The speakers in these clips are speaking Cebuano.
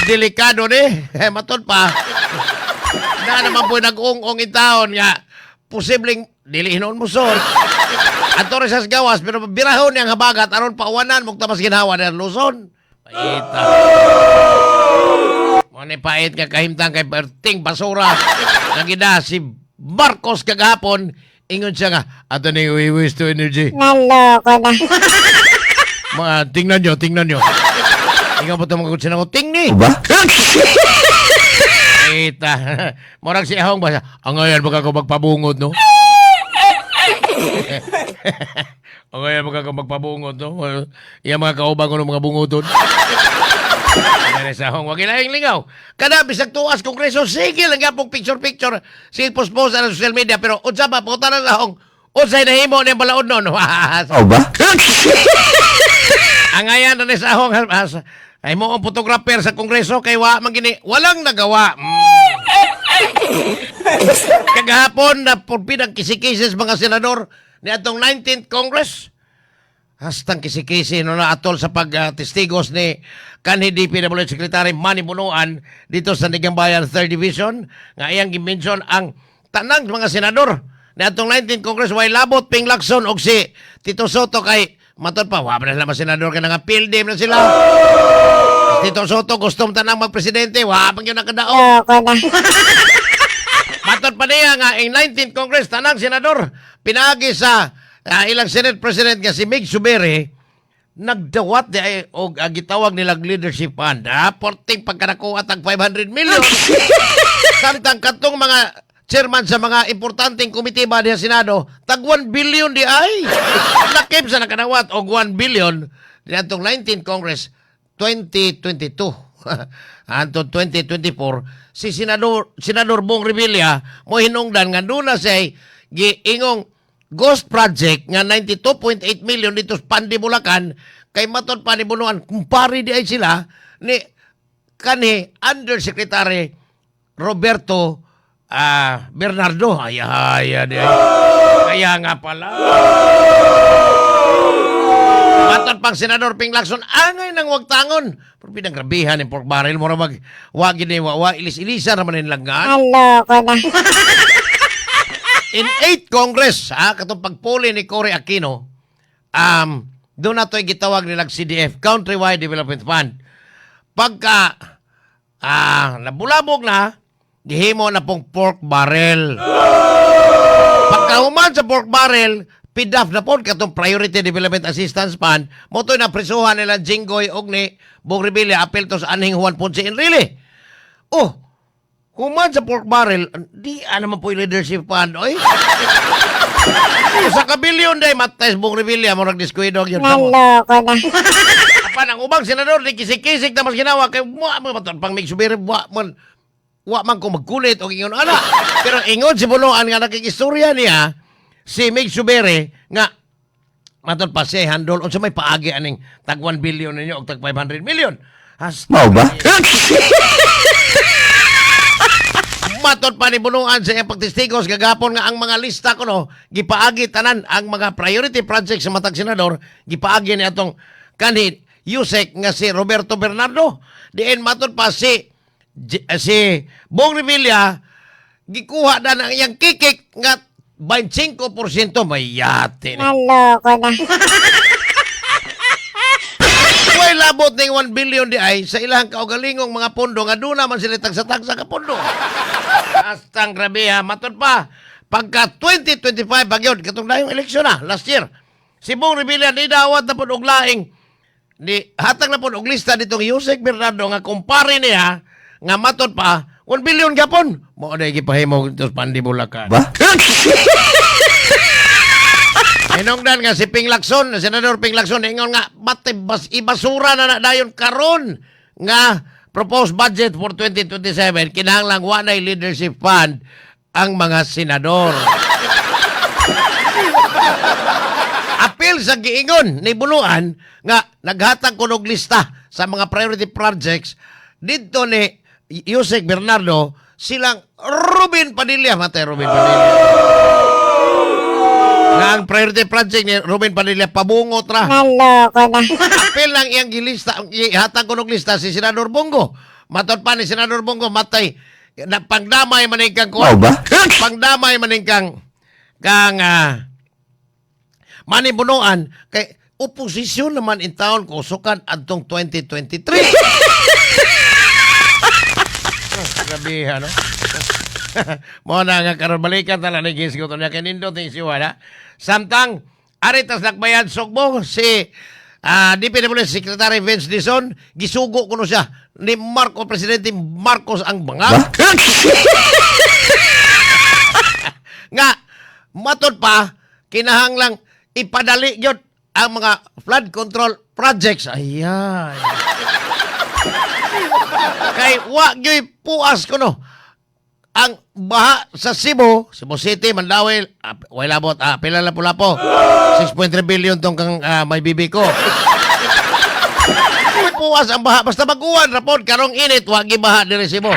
Delikado ni. Matod pa. Na naman po nag-ung-ung in taon nga posibleng dili hinuon mo sor. Ato rin sa gawas pero birahon niyang habagat aron pauwanan mugta mas ginhawa na Luzon. Paita. Mo ni pait nga kahimtang kay perting basura. Nagida si Marcos kagahapon, ingon siya nga ato ni waste to energy. Naloko na. Mga tingnan nyo, tingnan nyo. Ingon po ito mga kutsin ako, tingni. Ba? Kita. Murag si Ahong ba siya? Ang ngayon baka ko magpabungod, no? Ang ngayon baka ko magpabungod, no? Iya mga kaubang ko ng mga bungodon. Ano sa Ahong, wag ilaing lingaw. Kada bisag tuas kongreso, sige lang pong picture-picture. Sige post-post sa social media, pero unsa ba, puta na sa Ahong, unsay nahimo niyang balaod nun? O ba? Ang ayan na ni sa Ahong, ay mo ang photographer sa kongreso kay wa man gini, walang nagawa. Kagahapon na purpid ang kisikisis mga senador ni atong 19th Congress. Hastang kisikisi no na atol sa pagtestigos ni kanhi DPWH Secretary Manny Bunuan dito sa Sandigan Bayan 3rd Division nga iyang gimension ang tanang mga senador ni atong 19th Congress way labot Ping Lacson og si Tito Sotto kay matod pa wa pa na sila mga senador kay nga pildim na sila. Tito Sotto gustong tanang magpresidente, wa pa gyud nakadaog. Loko na. Matod pa niya nga ang 19th Congress tanang senador pinaagi sa ilang Senate President nga si Mig Subiri nagdawat di ay og gitawag nilang leadership fund. Ah, porting pagkanakuha tag 500 million. Samtang katong mga chairman sa mga importanteng komite ba diha sa Senado, tag 1 billion di ay. Lakip sa nakanawat og 1 billion dinatong 19th Congress 2022. Anto 2024 si Senador Bong Revilla mo hinungdan nga duna siya giingong ghost project nga 92.8 million dito sa Pandi, Bulacan kay matod pa ni Bunuan kumpare di ay sila ni kanhi Undersecretary Roberto Bernardo. Ay, ay, ay, ay. Kaya nga pala. Matod pang Senador Ping Lacson, angay nang wagtangon. Pero pinanggrabihan ni pork barrel, mura mag, wagi ni wawa, ilis-ilisa naman yung langgaan. Naloko na. In 8 Congress, ha, katong pagpuli ni Cory Aquino, doon na ito'y gitawag nilang CDF, Countrywide Development Fund. Pagka nabulabog na, gihimo na pong pork barrel. Pagkahuman sa pork barrel, PDAF na po, katong Priority Development Assistance Fund, mo to'y naprisuhan nila Jinggoy og ni Bong Revilla, apel to sa anhing Juan Ponce Enrile. Oh, human sa pork barrel, di naman po yung leadership fund, oy. Sa kabilyon day, matay sa Bong Revilla, murag diskuido yun. Naloko na. Apan ang ubang senador, di kisik-kisik na mas ginawa, kay wa man pang may subiri, wa man ko magkulit o ingon ana. Pero ingon si Bunuan nga nakikistorya niya, si Mig Subiri, nga matod pa siya handol unsa may paagi aning tag 1 billion ninyo og tag 500 million. Hasta Mao ba? Matod pa ni Bunuan sa iyang pagtestigos gagapon nga ang mga lista kuno gipaagi tanan ang mga priority projects sa matag senador gipaagi ni atong kanhi Usec nga si Roberto Bernardo. Diin matod pa si si Bong Revilla gikuha na ang iyang kikik nga 25% may yate ni. Naloko na. Way labot ning 1 billion di ay sa ilang kaugalingong mga pondo nga doon naman sila tagsa-tagsa ka pondo. Astang grabe ha, matod pa. Pagka 2025 bagyod, katong dayong eleksyon na last year. Si Bong Revilla ni dawat na pod og laing ni hatag na pod og lista ditong Yusek Bernardo nga kumpare niya nga matod pa 1 billion gapon. Mao na gipahimo dito sa Pandi, Bulacan. Ba? Hinungdan nga si Ping Lacson, Senador Ping Lacson, ingon nga bate bas, ibasura na na dayon karon nga proposed budget for 2027 kinahanglan wa nay leadership fund ang mga senador. Apil sa giingon ni Bunuan nga naghatag kuno og lista sa mga priority projects didto ni Yusek Bernardo silang Ruben Padilla, matay Ruben Padilla. Nga ang priority project ni Ruben Padilla pabungot ra. Naloko na. Apil lang iyang gilista, ihatag ko og lista si Senador Bong Go. Matod pa ni Senador Bong Go, matay na pangdamay man kang Mao ba? Pangdamay man kang kang Manny Bonoan kay oposisyon naman in town kusukan adtong 2023. Grabe, ano? Mo na nga karon balikan ta lang ni Gisgo to niya kay nindot ni siwala. Samtang ari tas Lakbayan Sugbo si DPWH Secretary Vince Dizon, gisugo kuno siya ni Marcos, Presidente Marcos ang bangag. Ba? Nga matod pa kinahanglang ipadali gyud ang mga flood control projects. Ayan. Kay wa gyud puas kuno ang baha sa Cebu, Cebu City, Mandaue, way labot, pila Lapu-Lapu. 6.3 billion tong kang may bibi ko. Puas ang baha basta maguwan rapod karong init wa gyud baha diri Cebu.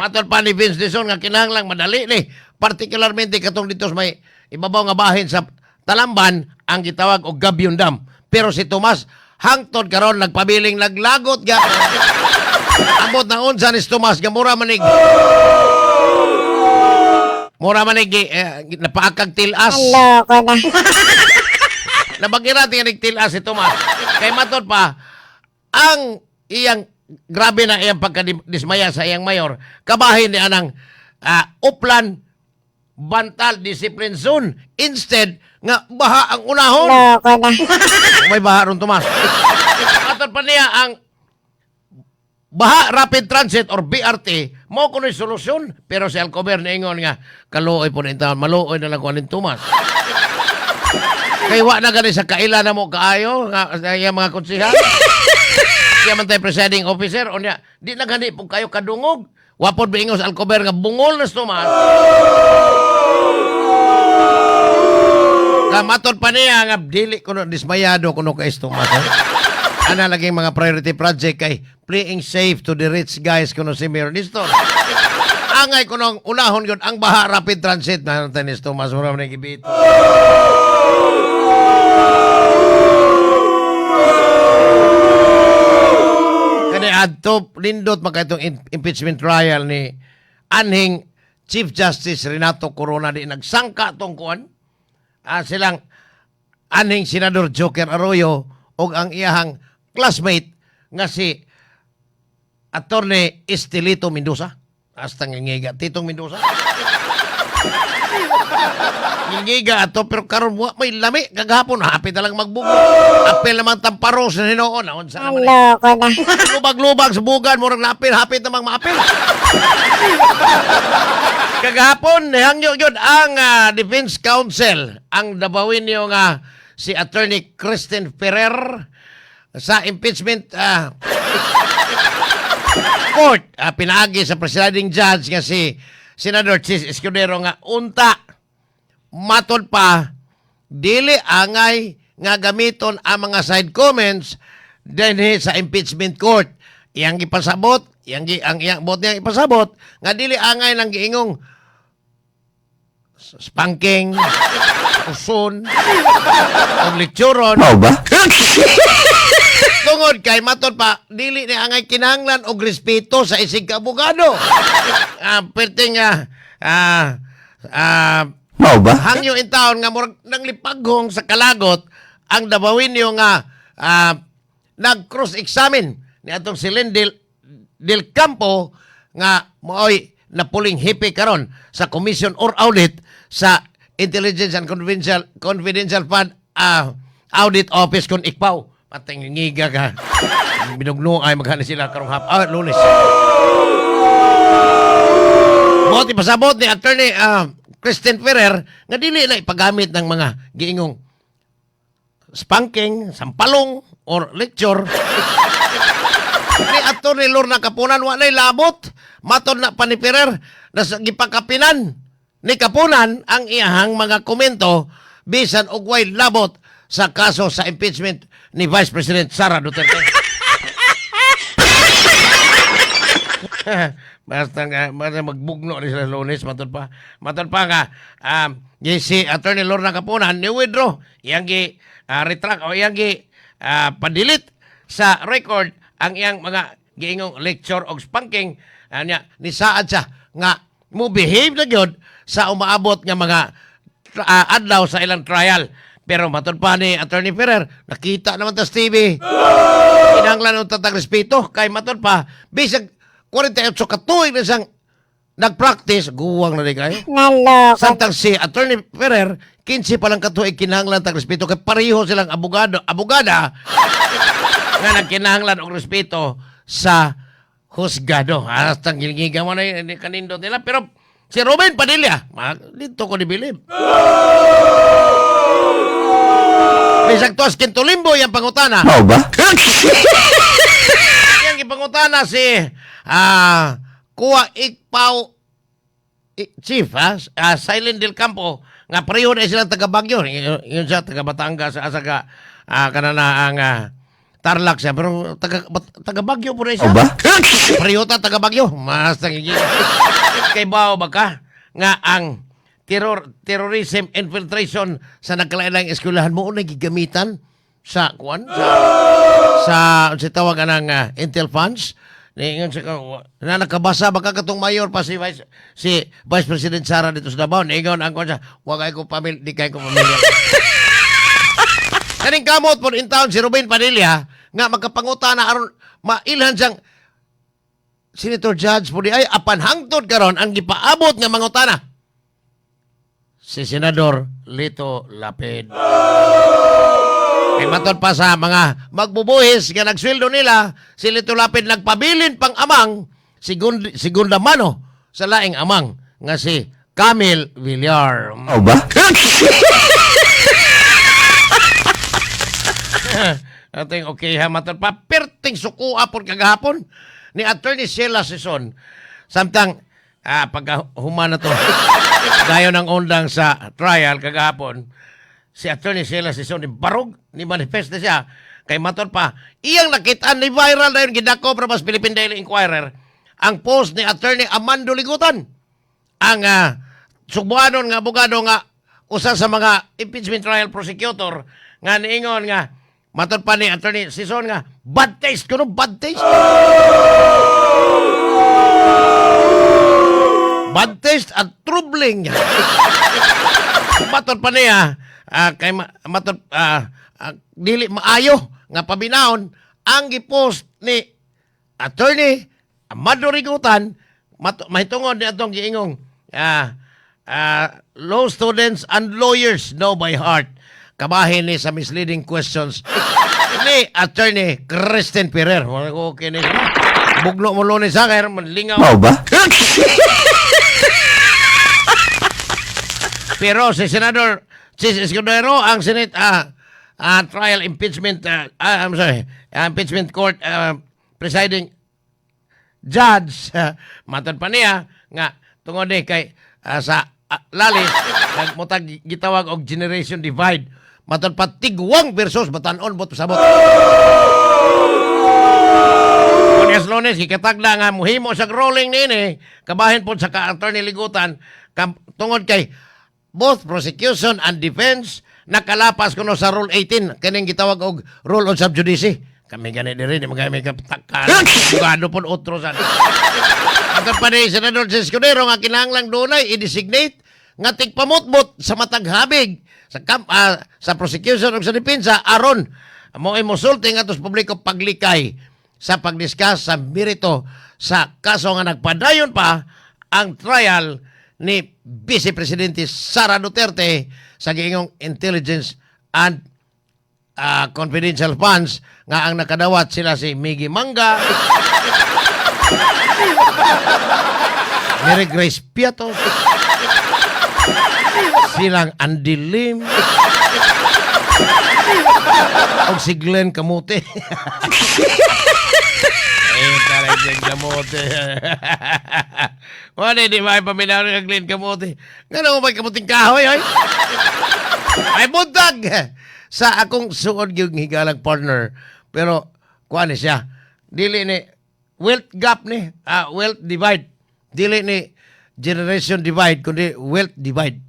Matod pa ni Vince Dizon nga kinahanglang madali ni particularmente katong dito sa may ibabaw nga bahin sa Talamban ang gitawag og Gabion Dam. Pero si Tomas hangtod karon nagpabiling naglagot gyapon. Ambot na unsa ni Tomas nga mura manig napaakag tilas. Loko na. Nabagira tinganig tilas si Tomas. Kay matod pa, ang iyang grabe na iyang pagkadismaya sa iyang mayor, kabahin ni anang Uplan Bantal Discipline Zone. Instead, nga baha ang unahon. Loko na. May baha ron, Tomas. Matod pa niya ang Baha Rapid Transit or BRT, mo kuno'y solusyon. Pero si Alcover niingon nga, kaluoy po ni taon, maluoy na lang ko aning Tomas. Kay wa na gani sa kaila na mo kaayo nga sa iyang mga konsehal. Siya man tayo presiding officer o niya, di na gani po kayo kadungog. Wapod biingos Alcover nga bungol na si Tomas. Kamatod pa niya nga dili kuno dismayado kuno kay Tomas. Eh. Ana laging mga priority project kay playing safe to the rich guys kuno si Mayor Nestor. Angay kuno ang unahon yun ang Baha Rapid Transit na natin ni Tomas mura man gibito. Kani adto lindot maka itong impeachment trial ni anhing Chief Justice Renato Corona di nagsangka tong kuan. Silang anhing Senador Joker Arroyo og ang iyahang classmate nga si Attorney Estelito Mendoza. Hasta ngingiga. Titong Mendoza. Ngingiga ato pero karon wa may lami kagahapon hapit na lang magbugo. Apil naman tamparos na hinuon. Unsa naman eh. Loko na. Lubag-lubag sa bugan, murag napil, hapit namang maapil. Kagahapon, nihangyo yun ang Defense Counsel, ang Dabawin nga si Attorney Kristen Ferrer sa impeachment court. Pinaagi sa presiding judge nga si Senator Chis Escudero nga unta matod pa dili angay nga gamiton ang mga side comments dinhi sa impeachment court. Iyang gipasabot, iyang gi, ang iyang bot niyang ipasabot nga dili angay nang giingong spanking, uson, og lekturon Mao ba? Tungod kay matod pa dili ni angay kinahanglan og respeto sa isig ka abogado. Perting Mao ba? hangyo in town nga murag nanglipaghong sa kalagot ang Dabawinyo nga nag cross-examine ni atong si Lindel Del Campo nga maoy napuling hipi karon sa Commission or Audit sa Intelligence and Confidential Confidential Fund Audit Office kon ICFAO. Pateng ngiga ka. Binugno ay maghani sila karong hap. Lunes. Mao pasabot ni Attorney Kristen Ferrer nga dili na ipagamit ng mga giingong spanking, sampalong, or lecture. Ni Attorney Lorna Kapunan wa na'y labot. Matod na pa ni Ferrer na sa gipakapinan ni Kapunan ang iyahang mga komento bisan og way labot sa kaso sa impeachment ni Vice President Sara Duterte. Basta nga, basta magbugno ni sila Lunes, matod pa. Matod pa nga, si Attorney Lorna Kapunan, ni withdraw, iyang gi, retract o iyang gi, padilit sa record ang iyang mga giingong lecture og spanking. Anya nisaad siya nga mo behave na gyud sa umaabot nga mga adlaw sa ilang trial. Pero matud pa ni Attorney Ferrer, nakita naman tas TV. Kinahanglan unta tag respeto kay matud pa bisag 48 ka tuig na siyang nag-practice, guwang na di kayo. Naloko. Samtang si Attorney Ferrer, 15 pa lang katuig, kinahanglan tag respeto kay pareho silang abogado, abogada nga nagkinahanglan og respeto sa husgado. Hastang gilgiga mo na yun, hindi kanindot nila. Pero si Ruben Padilla, dito ko nibilib. Bisag tuas kintulimbo yung pangutana. Mao ba? Yang ipangutana si Kuya Ikpaw Chief ha, Silent Del Campo nga pareho na silang taga Baguio. Yun siya taga Batangas asa ka kanana ang Tarlac siya, pero taga Baguio po na siya. Mao ba? Pareho ta taga Baguio. Mas kay bao ba ka nga ang terrorism infiltration sa nagkalain eskwelahan mo unay gigamitan sa kuan sa unsay tawag anang Intel funds ni ingon sa na nakabasa baka katong mayor pa si Vice President Sara dito sa Davao, niingon ang kuan siya, wa kay ko pamilya, di kay ko pamilya. Kaning kamot po in town si Ruben Padilla nga magkapanguta na aron mailhan siyang senator judge po di ay, apan hangtod karon ang gipaabot nga mangutana si Senador Lito Lapid. Kay matod pa sa mga magbubuhis nga nagsweldo nila, si Lito Lapid nagpabilin pang amang segunda mano sa laing amang nga si Camille Villar. Mao ba? Ating okay ha, matod pa perting sukua pod kagahapon ni Attorney Sheila Sison. Samtang pagka human na to dayon ang undang sa trial kagahapon, si Attorney Sheila Sison ni barog ni manifest na siya kay matod pa iyang nakit-an ni viral dayon gidako para mas Philippine Daily Inquirer ang post ni Attorney Amando Ligutan, ang sugbuanon nga abogado nga usa sa mga impeachment trial prosecutor, nga niingon nga matod pa ni Attorney Sison nga bad taste kuno, bad taste, bad taste at troubling. Matod pa niya kay matod dili maayo nga paminawon ang gipost ni Attorney Amado Rigutan mahitungod ni atong giingong law students and lawyers know by heart, kabahin ni sa misleading questions ni Attorney Kristen Ferrer. Wala ko okay ni bugno mo lunes ha kay lingaw. Mao ba? Pero si Senador Chis Escudero, ang Senate trial impeachment, I'm sorry, impeachment court presiding judge, matod pa niya nga tungod ni kay sa lalis nagmutag gitawag og generation divide. Matod pa tigwang versus batan-on bot pasabot. Lunes Lunes gikatagda nga muhimo sa rolling niini kabahin pod sa ka-Attorney Ligutan tungod kay both prosecution and defense nakalapas kuno sa Rule 18, kining gitawag og rule on sub judice. Kami gani diri di magay may kaptakan abogado pod otro sa. Ang pa ni Senador Escudero nga kinahanglang dunay i-designate nga tigpamutmot sa matag habig sa sa prosecution ug sa depensa aron mo mosulti ngadto sa publiko paglikay sa pagdiscuss sa merito sa kaso nga nagpadayon pa ang trial ni Vice Presidente Sara Duterte sa giingong intelligence and confidential funds nga ang nakadawat sila si Miggy Manga, Mary Grace Piatos, silang Andy Lim, o si Glenn Kamote. Eh, taray Glenn Kamote. Wala, di ba paminaw ng Glenn Kamote? Nga naman may kamuting kahoy, ay? Ay, buntag! Sa akong suod yung higalang partner. Pero, kuha ni siya. Dili ni, wealth gap ni, wealth divide. Dili ni generation divide, kundi wealth divide.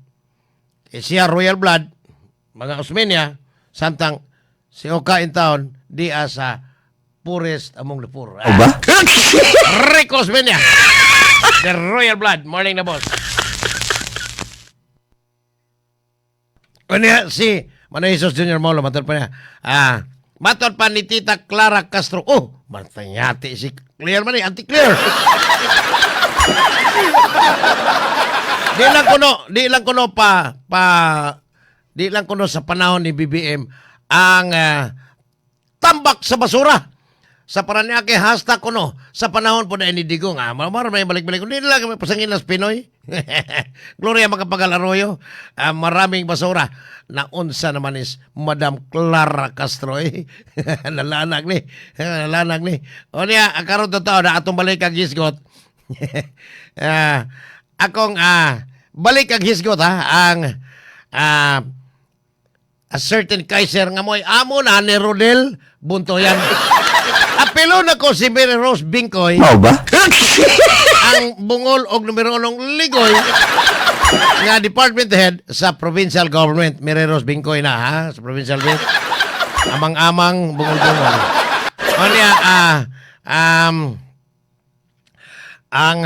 Eh, siya royal blood, mga Osmeña, samtang si Oka in town, di sa poorest among the poor. Mao ba? Rico Osmeña. The Royal Blood. Morning na, boss. Unya, si Manoy Jesus Jr. Molo, matod pa niya. Matod pa ni Tita Clara Castro. Oh, martanyati si Clear man eh, anti-clear. Di lang kuno sa panahon ni BBM ang tambak sa basura sa Paranaque, #kuno sa panahon po na ni Digong, maro may balik-balik hindi lang kami pasangin las Pinoy. Gloria Macapagal Arroyo, maraming basura na unsa naman is Madam Clara Castro eh. Nalanag ni, nalanag ni. O niya, karon totoo na atong balik kag hisgot. Akong balik kag hisgot ha, ang a certain Kaiser nga mo'y amo na ni Rodel Buntoyan. Apilo na ko si Mary Rose Bingkoy, Mao ba? ang bungol og numero unong ligoy nga department head sa provincial government. Mary Rose Bingkoy na ha, sa provincial government. Amang-amang bungol-bungol. O niya, ang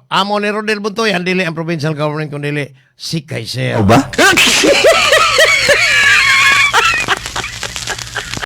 amo ni Rodel Buntoyan, dili ang provincial government kundi si Kaiser. Mao ba?